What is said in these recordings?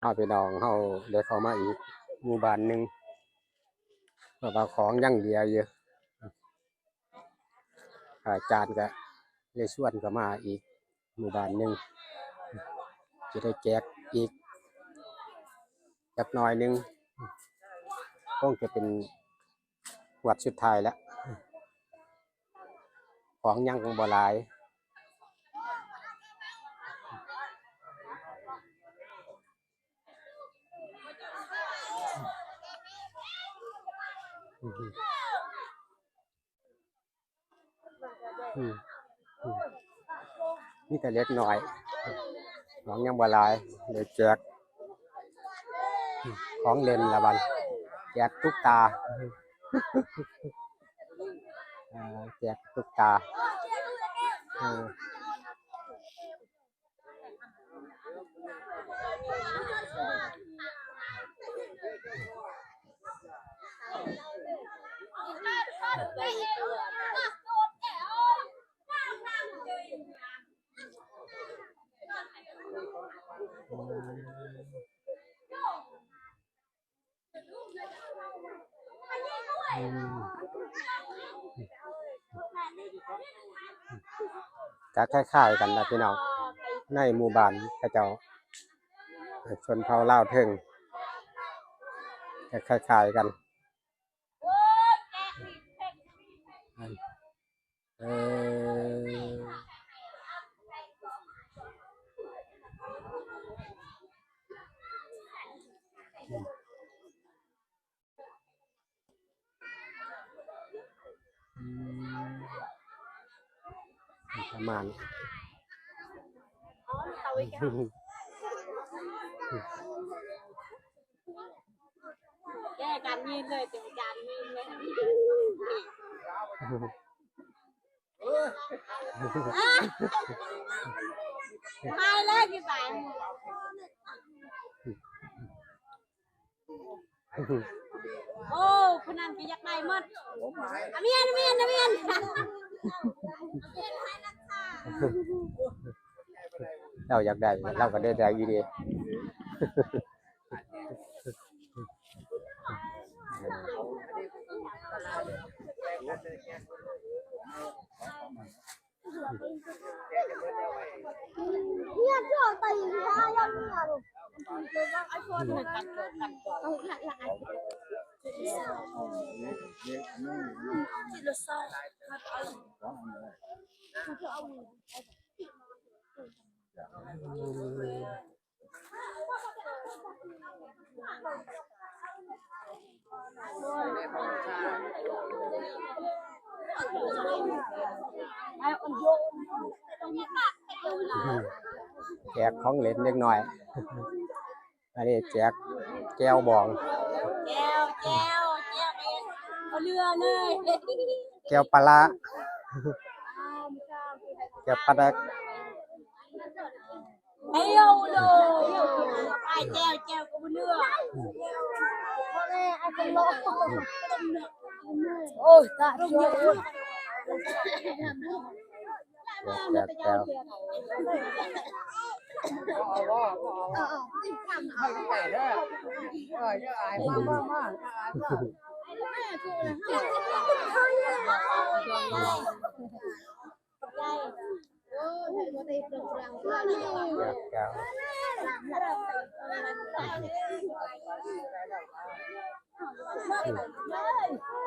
ເອົາ ພີ່ນ້ອງເຮົາໄດ້ເຂົ້າມາອີກໝູ່ບ້ານໜຶ່ງ ເພາະວ່າຂອງຍັງເຫຼືອຢູ່ ອາຈານກະເລີຍຊວນເຂົ້າມາອີກໝູ່ບ້ານໜຶ່ງ ຈະໄດ້ແຈກອີກຈັກໜ້ອຍໜຶ່ງ ຄົງຈະເປັນງວດສຸດທ້າຍແລ້ວ ຂອງຍັງບໍ່ຫຼາຍ. ອືມ ອືມ ມີແຕ່ເດັກນ້ອຍ ຂອງຍັງບໍ່ຫຼາຍ ເລີຍແຈກ ອືມ ຂອງເຫຼັ້ນລະບັດ ແຈກຕຸກຕາ ເອີ ແຈກຕຸກຕາ ເອີ. ອືມ ກະຄ້າຍໆກັນລະພີ່ນ້ອງ ໃນໝູ່ບ້ານເຂົາເຈົ້າ ຊົນເຜົ່າລາວເທິງ ກະຄ້າຍໆກັນ ເອີ. ອືມ ປະມານ ແກ້ການຍິນເລີຍ ເປັນການຍິນເລີຍ ໄປເລີຍ ໄປ. ໂອ້ ຜູ້ນັ້ນກໍຢາກໄດ້ໝົດ ອາມຽນ ອາມຽນ ອາມຽນ ລາວຢາກໄດ້ ລາວກໍໄດ້ ໄດ້ອີ່ຫຼີ. ແຈກຂອງເຫຼັ້ນເດັກນ້ອຍ ອັນນີ້ແຈກແຈ່ວບອງ ແຈ່ວ ແຈ່ວ ແຈ່ວ ເອົາເຫຼືອເລີຍ ແຈ່ວປາຮ້າ ແຈ່ວປາແດກ. ແຈ່ວໂລ ອ້າຍແຈ່ວ ແຈ່ວກໍບໍ່ເຫຼືອ ໂອ້ຍ ຕາ ແຈ່ວ ແຈ່ວ ແຈ່ວ.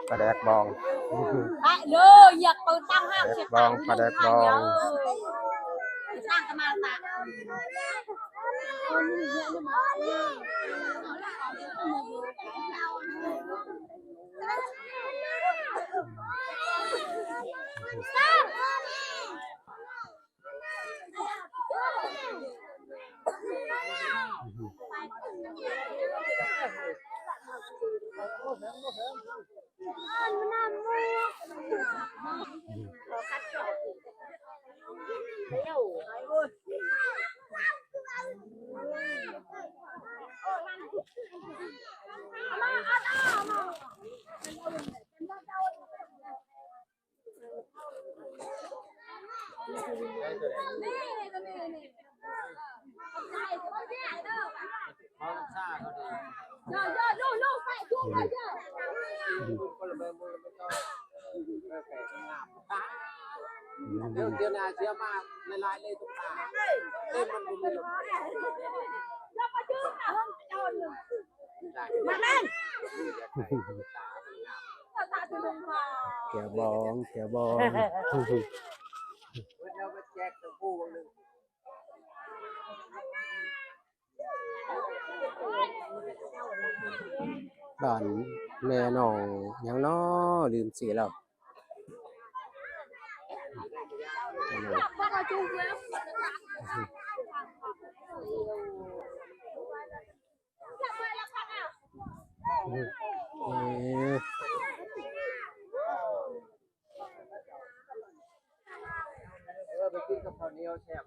ປາແດກບອງ ປາແດກບອງ ປາແດກບອງ ເອົາ ເດຍວໜ້າເຊຍມາຫຼາຍໆເລີຍ ເຕັມມັນບໍ່ມີລົດ ມາເລີຍ ແຈ່ວບອງ ແຈ່ວບອງ ເພິ່ນເອົາມາແຈກຊຳພູບາງໜຶ່ງ. ບ້ານແມ່ນ້ອງຫຍັງນໍ ລືມຊື່ແລ້ວ ເອີ ເອີ ໄປກິນກັບເຂົ້າໜຽວແຊບ.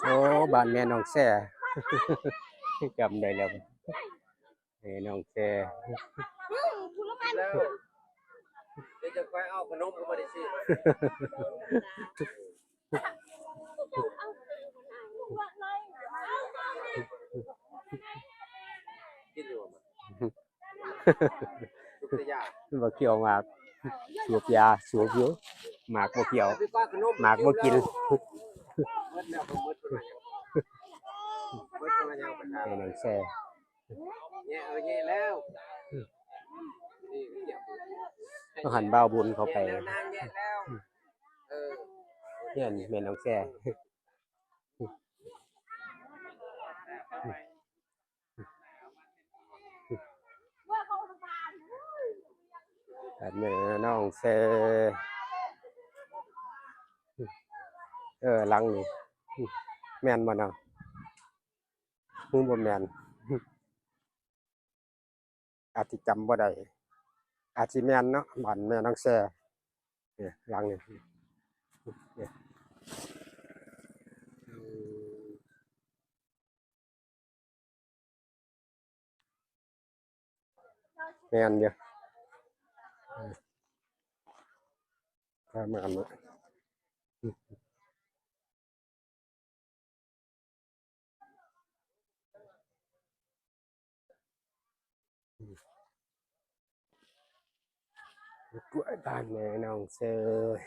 ໂອ້ ບ້ານແມ່ນ້ອງແຊ ຈຳໄດ້ແລ້ວ ແມ່ນ້ອງແຊ ແລ້ວ ດຽວຈະໄປເອົາຂະໜົມກໍບໍ່ໄດ້ຊື້ ກິນຢູ່ບໍ່? ບໍ່ກ່ຽວໝາກ ສູບຢາສູບຢູ່ ໝາກບໍ່ກ່ຽວ ໝາກບໍ່ກິນ ແມ່ນ້ອງແຊ ແຍະ ເອີ ແຍະແລ້ວ ຕ້ອງຫັນບ່າວບຸນເຂົ້າໄປ ແຍະແລ້ວ ເອີ ແມ່ນ ແມ່ນ້ອງແຊ. ອັນນີ້ນ້ອງແຊ ເອີ ຫຼັງນີ້ ແມ່ນບໍ່ເນາະ ຄືບໍ່ແມ່ນ ອາດຊິຈຳບໍ່ໄດ້ ອາດຊິແມ່ນເນາະ ບ້ານແມ່ນ້ອງແຊ ນີ້ ຫຼັງນີ້ ນີ້ ແມ່ນຢູ່ ປະມານນີ້ ກ້ວຍບ້ານແມ່ນ້ອງເຊີຍ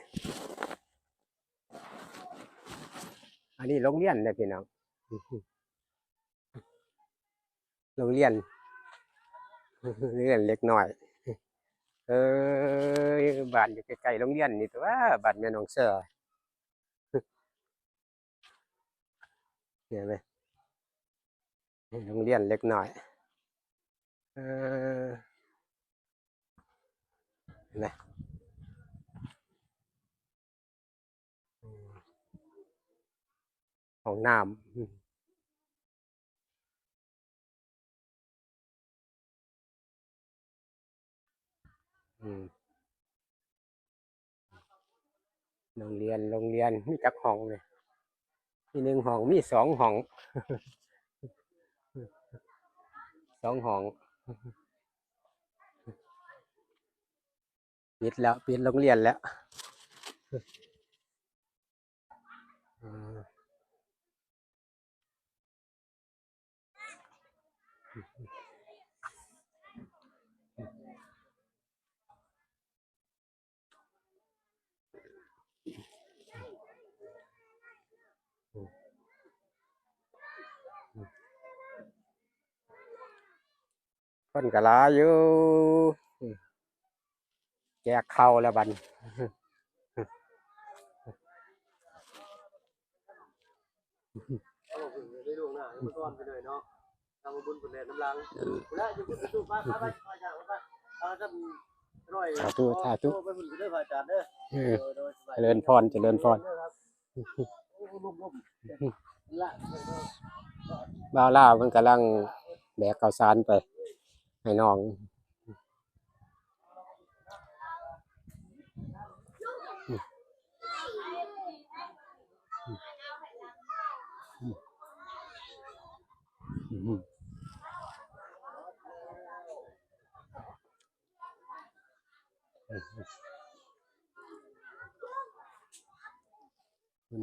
ອັນນີ້ໂຮງຮຽນເດ້ພີ່ນ້ອງ ໂຮງຮຽນ ໂຮງຮຽນເດັກນ້ອຍ ເອີຍ ບ້ານຢູ່ໃກ້ໆໂຮງຮຽນນີ້ຕົວະ ບ້ານແມ່ນ້ອງເຊີຍ ເຫັນໄໝ? ໂຮງຮຽນເດັກນ້ອຍ ເອີ ເຫັນໄໝ? ຫ້ອງນ້ຳ ອືມ ໂຮງຮຽນ ໂຮງຮຽນ ມີຈັກຫ້ອງນີ້? ມີໜຶ່ງຫ້ອງ ມີສອງຫ້ອງ ສອງຫ້ອງ ປິດແລ້ວ ປິດໂຮງຮຽນແລ້ວ ເອີ. ຄົນກໍຫຼາຍຢູ່ ແຈກເຂົ້າແລ້ວບັດນີ້ ສາທຸ ສາທຸ ເອີ ຈະເລີນພອນ ຈະເລີນພອນ. ບ່າວລາວເພິ່ນກຳລັງແບກເຂົ້າສານໄປໃຫ້ນ້ອງ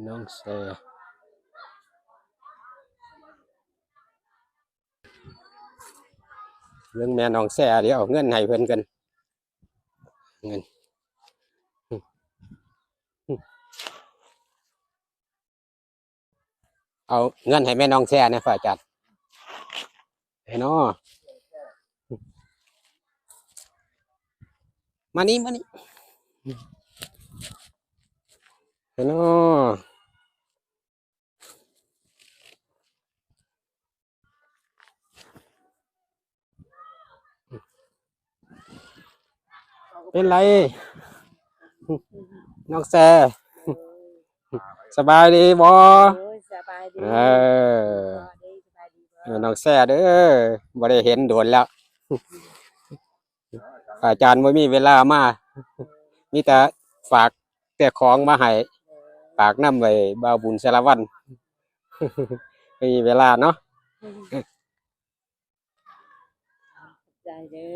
ນ້ອງແຊ ເບິ່ງແມ່ນ້ອງແຊ ດຽວເອົາເງິນໃຫ້ເພິ່ນກ່ອນ ເງິນ ເອົາເງິນໃຫ້ແມ່ນ້ອງແຊແດ່ ພະອາຈານ ໃຫ້ເນາະ ມານີ້ ມານີ້ ໃຫ້ເນາະ. ເປັນໄລ ນ້ອງແຊ ສະບາຍດີບໍ່? ໂອ້ຍ ສະບາຍດີ ເອີ ສະບາຍດີ ເອີ ນ້ອງແຊເດີ ບໍ່ໄດ້ເຫັນດົນແລ້ວ ອາຈານບໍ່ມີເວລາມາ ມີແຕ່ຝາກແຕ່ຂອງມາໃຫ້ ຝາກນຳໄວ້ບ່າວບຸນສາລະວັນ ບໍ່ມີເວລາເນາະ. ຂອບໃຈເດີ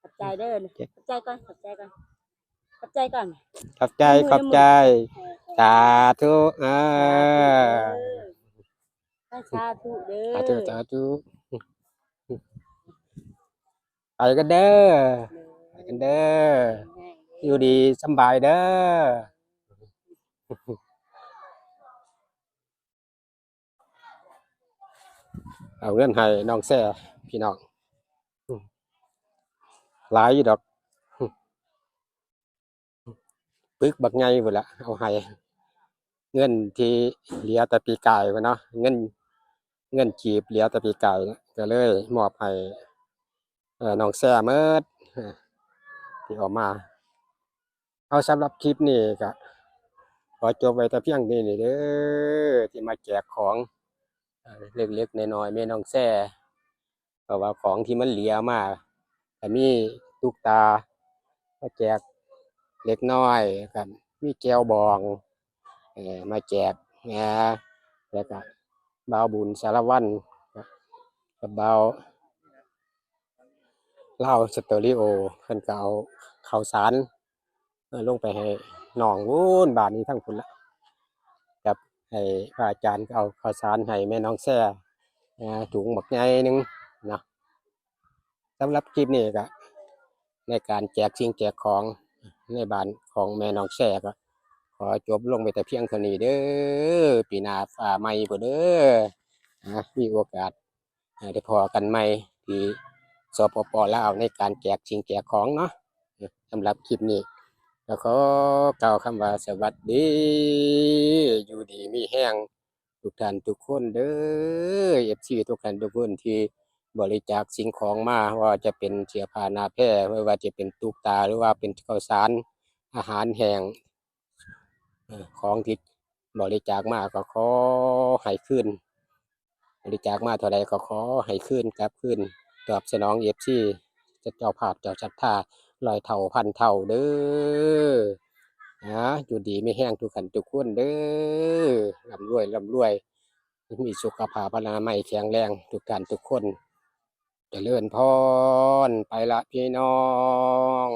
ຂອບໃຈເດີ ຂອບໃຈກ່ອນ ຂອບໃຈກ່ອນ ຂອບໃຈກ່ອນ ຂອບໃຈ ຂອບໃຈ ເອີ ສາທຸ ເອີ ສາທຸເດີ ສາທຸ ສາທຸ ໄປກັນເດີ ໄປກັນເດີ ຢູ່ດີສຳບາຍເດີ. ເອົາເງິນໃຫ້ນ້ອງແຊພີ່ນ້ອງ ຫຼາຍຢູ່ດອກ ປຶກບັກໃຫຍ່ພຸ້ນລະ ເອົາໃຫ້ ເງິນທີ່ເຫຼືອແຕ່ປີກາຍພຸ້ນເນາະ ເງິນ ເງິນກີບເຫຼືອແຕ່ປີກາຍ ກະເລີຍມອບໃຫ້ ເອີ ນ້ອງແຊໝົດ ເອີ ທີ່ເອົາມາ. ເອົາ ສຳລັບຄລິບນີ້ກະຂໍຈົບໄວ້ແຕ່ພຽງນີ້ເດີ ທີ່ມາແຈກຂອງ ເອີ ເລັກໆນ້ອຍໆ ແມ່ນ້ອງແຊ ເພາະວ່າຂອງທີ່ມັນເຫຼືອມາກະມີຕຸກຕາມາແຈກເລັກນ້ອຍ ກະມີແຈ່ວບອງ ເອີ ມາແຈກ ແລະກະບ່າວບຸນສາລະວັນ ກັບບ່າວລາວສະເຕີຣີໂອ ເພິ່ນກະເອົາເຂົ້າສານ ເອີ ລົງໄປໃຫ້ນ້ອງພຸ້ນ ບ້ານນີ້ທັງພຸ້ນລະ ກັບໃຫ້ພະອາຈານເອົາເຂົ້າສານໃຫ້ແມ່ນ້ອງແຊ ເອີ ຖົງບັກໃຫຍ່ໜຶ່ງເນາະ. ສຳລັບຄລິບນີ້ກະ ໃນການແຈກສິ່ງແຈກຂອງໃນບ້ານຂອງແມ່ນ້ອງແຊ ກະຂໍຈົບລົງໄປແຕ່ພຽງເທົ່ານີ້ເດີ ປີໜ້າຟ້າໃໝ່ພຸ້ນເດີ ອາ ມີໂອກາດ ເອີ ໄດ້ພໍ້ກັນໃໝ່ທີ່ ສປປ ລາວ ໃນການແຈກສິ່ງແຈກຂອງເນາະ. ສຳລັບຄລິບນີ້ກະຂໍກ່າວຄຳວ່າສະຫວັດດີ ຢູ່ດີມີແຮງທຸກທ່ານທຸກຄົນເດີ ເອັຟຊີ ທຸກທ່ານທຸກຄົນທີ່ບໍລິຈາກສິ່ງຂອງມາ ບໍ່ວ່າຈະເປັນເສື້ອຜ້າໜ້າແພ ບໍ່ວ່າຈະເປັນຕຸກຕາ ຫຼືວ່າເປັນເຂົ້າສານ ອາຫານແຫ້ງ ເອີ ຂອງທີ່ບໍລິຈາກມາກໍຂໍໃຫ້ຄືນ ບໍລິຈາກມາເທົ່າໃດກໍຂໍໃຫ້ຄືນກັບຄືນ ຕອບສະໜອງເອັຟຊີ ເຈົ້າພາບເຈົ້າສັດທາຮ້ອຍເທົ່າພັນເທົ່າເດີ. ອາ ຢູ່ດີມີແຮງທຸກທ່ານທຸກຄົນເດີ ລ່ຳລວຍ ລ່ຳລວຍ ມີສຸຂະພາບອະນາໄມແຂງແຮງທຸກທ່ານທຸກຄົນ ຈະເລີນພອນ ໄປລະພີ່ນ້ອງ.